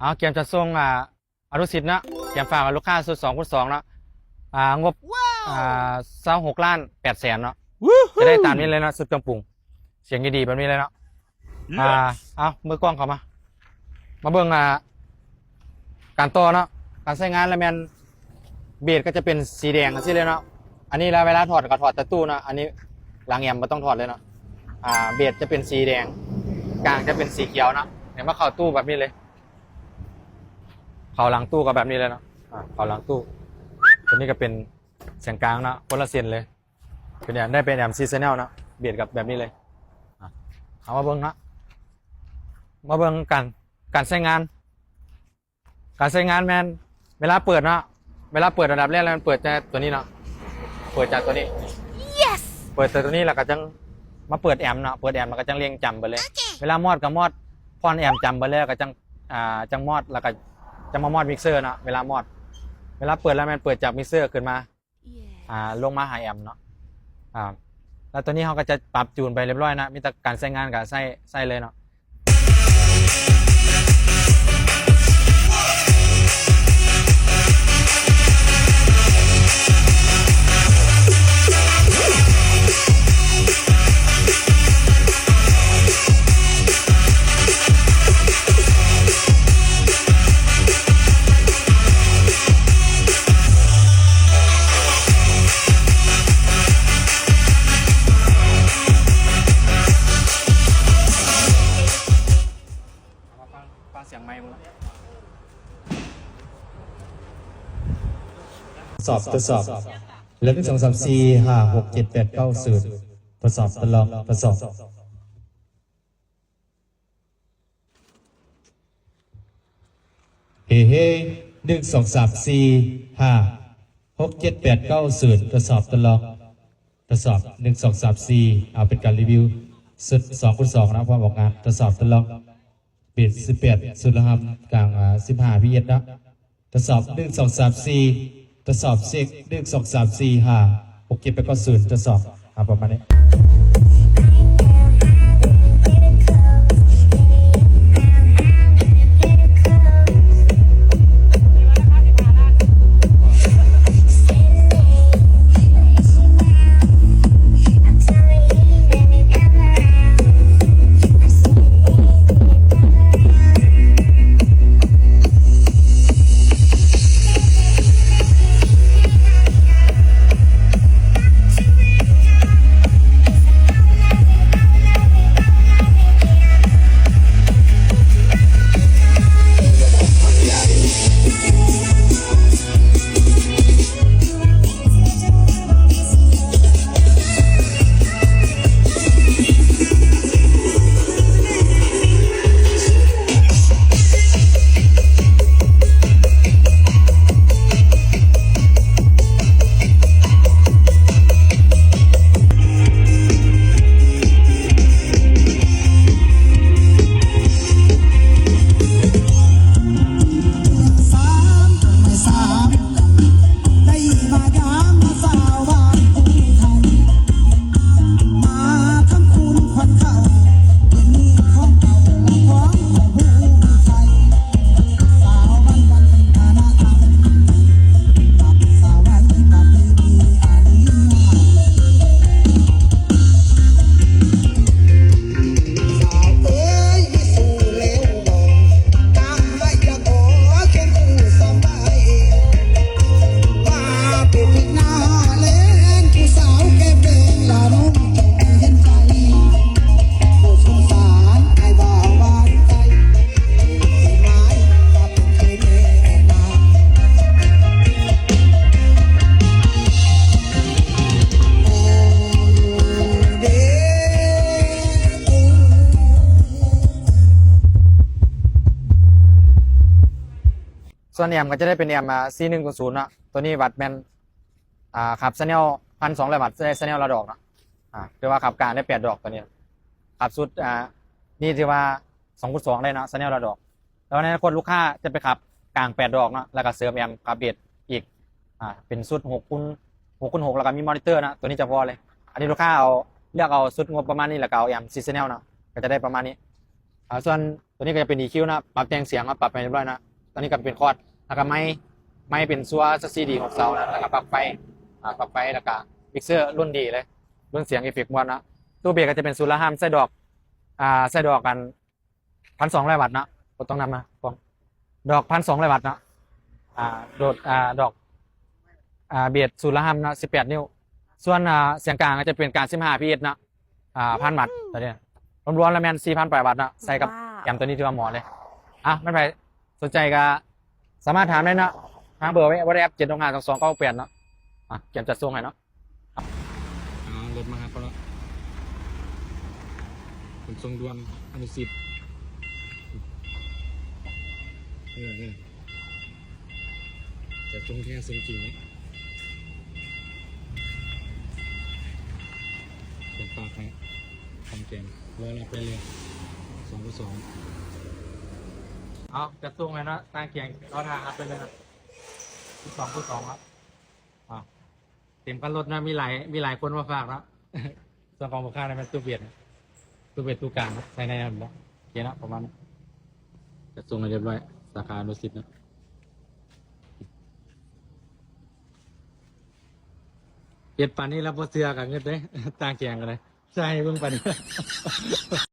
ເອົາ ກຽມຈະສົ່ງ ອ່າ ອະນຸສິດເນາະ ກຽມຝາກໃຫ້ລູກຄ້າຊຸດສອງຄູນສອງເນາະ ອ່າ ງົບ ອ່າ ຊາວຫົກລ້ານແປດແສນເນາະ ຈະໄດ້ຕາມນີ້ເລີຍເນາະ ຊຸດເຄື່ອງປຸງ ສຽງດີໆແບບນີ້ເລີຍເນາະ ອ່າ ເອົາ ມືກ້ອງເຂົ້າມາ ມາເບິ່ງ ອ່າ ການຕໍ່ເນາະ ການໃຊ້ງານລະແມ່ນ ເບດກໍຈະເປັນສີແດງຈັ່ງຊີ້ເລີຍເນາະ ອັນນີ້ລະເວລາຖອດກໍຖອດແຕ່ຕູ້ເນາະ ອັນນີ້ຫຼັງແອມບໍ່ຕ້ອງຖອດເລີຍເນາະ ອ່າ ເບດຈະເປັນສີແດງ ກາງຈະເປັນສີຂຽວເນາະ ເຂົ້າຕູ້ແບບນີ້ເລີຍ ເຂົ້າຫຼັງຕູ້ກໍແບບນີ້ເລີຍເນາະ ອ່າ ເຂົ້າຫຼັງຕູ້ ຕົວນີ້ກໍເປັນສຽງກາງເນາະ ຄົນລະເສັ້ນເລີຍ ເປັນແອມ ໄດ້ເປັນແອມສີ່ແຊນແນວເນາະ ເບດກໍແບບນີ້ເລີຍ ອ່າ ເອົາມາເບິ່ງເນາະ ມາເບິ່ງການ ການໃຊ້ງານ ການໃຊ້ງານແມ່ນເວລາເປີດເນາະ ເວລາເປີດອັນດັບແລກແລ້ວມັນເປີດແຕ່ຕົວນີ້ເນາະ ເປີດຈາກຕົວນີ້ ເປີດແຕ່ຕົວນີ້ແລ້ວກໍຈັ່ງມາເປີດແອມເນາະ ເປີດແອມແລ້ວກໍຈັ່ງເລັ່ງຈຳເບີດເລີຍ ເວລາມອດກໍມອດຜ່ອນແອມຈຳເບີດແລ້ວກໍຈັ່ງ ອ່າ ຈັ່ງມອດ ແລ້ວກໍຈັ່ງມາມອດມິກເຊີເນາະ ເວລາມອດ ເວລາເປີດແລ້ວແມ່ນເປີດຈາກມິກເຊີຂຶ້ນມາ ອ່າ ລົງມາຫາແອມເນາະ ອ່າ ແລ້ວຕົວນີ້ເຮົາກໍຈະປັບຈູນໄປຮຽບຮ້ອຍນະ ມີແຕ່ການໃຊ້ງານກໍໃຊ້ ໃຊ້ເລີຍເນາະ. ຟັງ ຟັງສຽງໄມค์ເບິ່ງເນາະ ທົດສອບ ທົດສອບ ເລີ່ມ ໜຶ່ງ ສອງ ສາມ ສີ່ ຫ້າ ຫົກ ເຈັດ ແປດ ເກົ້າ ສູນ ທົດສອບ ທົດລອງ ທົດສອບ ເຮ ເຮ ໜຶ່ງ ສອງ ສາມ ສີ່ ຫ້າ ຫົກ ເຈັດ ແປດ ເກົ້າ ສູນ ທົດສອບ ທົດລອງ ທົດສອບ ໜຶ່ງ ສອງ ສາມ ສີ່ ເອົາ ເປັນການຣີວິວ ຊຸດສອງຄູນສອງນະ ພ້ອມອອກງານ ທົດສອບ ທົດລອງ ເບດ ສິບແປດ ຊຸດລະຫຳ ກາງ ສິບຫ້າ ພີເອັສ ເນາະ ທົດສອບ ໜຶ່ງ ສອງ ສາມ ສີ່ ທົດສອບ ເຊັກ ໜຶ່ງ ສອງ ສາມ ສີ່ ຫ້າ ຫົກ ເຈັດ ແປດ ເກົ້າ ສູນ ທົດສອບ ອ່າ ປະມານນີ້. ສ່ວນແອມກໍຈະໄດ້ເປັນແອມ ອ່າ ສີ່ໜຶ່ງສູນເນາະ ຕົວນີ້ວັດແມ່ນ ອ່າ ຂັບແຊນແນວ ພັນສອງຮ້ອຍ ວັດ ໄດ້ແຊນແນວລະດອກເນາະ ອ່າ ຖືວ່າຂັບກາງໄດ້ແປດດອກ ຕົວນີ້ຂັບຊຸດ ອ່າ ນີ້ຖືວ່າສອງຄູນສອງໄດ້ເນາະ ແຊນແນວລະດອກ ແລ້ວໃນອະນາຄົດລູກຄ້າຈະໄປຂັບກາງແປດດອກເນາະ ແລ້ວກໍເສີມແອມຂັບເບສອີກ ອ່າ ເປັນຊຸດຫົກຄູນ ຫົກຄູນຫົກ ແລ້ວກໍມີມໍນິເຕີເນາະ ຕົວນີ້ຈະພໍເລີຍ ອັນນີ້ລູກຄ້າເອົາ ເລືອກເອົາຊຸດງົບປະມານນີ້ ແລ້ວກໍເອົາແອມສີ່ແຊນແນວເນາະ ກໍຈະໄດ້ປະມານນີ້. ອ່າ ສ່ວນຕົວນີ້ກໍຈະເປັນ EQ ນະ ປັບແຕ່ງສຽງເນາະ ປັບໃຫ້ຮຽບຮ້ອຍນະ. ຕົວນີ້ກໍເປັນຄອດ ແລ້ວກໍໄມ ໄມເປັນຊັວ CCD ຫົກເສົານະ ແລ້ວກໍປັລັກໄຟ ອ່າ ປັັກໄຟ ແລ້ວກໍມິກເຊີລຸ້ນດີເລີຍ ລຸ້ນສຽງເອເຟັກມ່ວນນະ. ຕູ້ເບສກໍຈະເປັນສູນລະຫາມ ໃສ່ດອກ ອ່າ ໃສ່ດອກກັນ ພັນສອງຮ້ອຍວັດເນາະ ບໍ່ຕ້ອງນຳມາ ດອກ ພັນສອງຮ້ອຍວັດເນາະ. ອ່າ ໂດດ ອ່າ ດອກ ອ່າ ເບສສູນລະຫາມເນາະ ສິບແປດນິ້ວ. ສ່ວນ ອ່າ ສຽງກາງກໍຈະເປັນກາງ ສິບຫ້າ PX ເນາະ ອ່າ ພັນວັດ ຕົວນີ້ລວມໆແລ້ວແມ່ນ ສີ່ພັນປາຍວັດເນາະ ໃສ່ກັບ ວ້າວ ແອມຕົວນີ້ຖືວ່າເໝາະເລີຍ. ອ່ະ ແມ່ນໃຜສົນໃຈກໍສາມາດຖາມໄດ້ເນາະ ທາງເບີ WhatsApp ເຈັດຫົກຫ້າສອງສອງເກົ້າແປດເນາະ. ອ່ະ ກຽມຈັດສົ່ງໃຫ້ເນາະ. ອ່າ ລົດມາຫາເຮົາແລ້ວ ຂົນສົ່ງດ່ວນອະນຸສິດ ເອີ ເອີ ຈັດສົ່ງແທ້ສົ່ງຈິງເລີຍ. ເປັນປາກໃຫ້ ຂອງແກມ ລໍຮັບໄປເລີຍ ສອງຕໍ່ສອງ. ເອົາ ຈັດສົ່ງໃຫ້ເນາະ ຕ່າງແກງ ລໍຖ້າຮັບໄປເລີຍເນາະ ສອງຕໍ່ສອງເນາະ. ເອົາ ເຕັມຄັນລົດນະ ມີຫຼາຍ ມີຫຼາຍຄົນມາຝາກເນາະ. ສ່ວນຂອງລູກຄ້ານະແມ່ນຕູ້ເບດ ຕູ້ເບດຕູ້ກາງ ໃສ່ໃນນັ້ນເນາະ. ໂອເຄເນາະ ປະມານນີ້ ຈັດສົ່ງໃຫ້ຮຽບຮ້ອຍ ສາຂາອະນຸສິດເນາະ. ເຮັດປານນີ້ແລ້ວບໍ່ເຊື່ອກໍງຶດເດ້ ຕ່າງແກງກໍໄດ້ ໃສ່ເບິ່ງປານນີ້.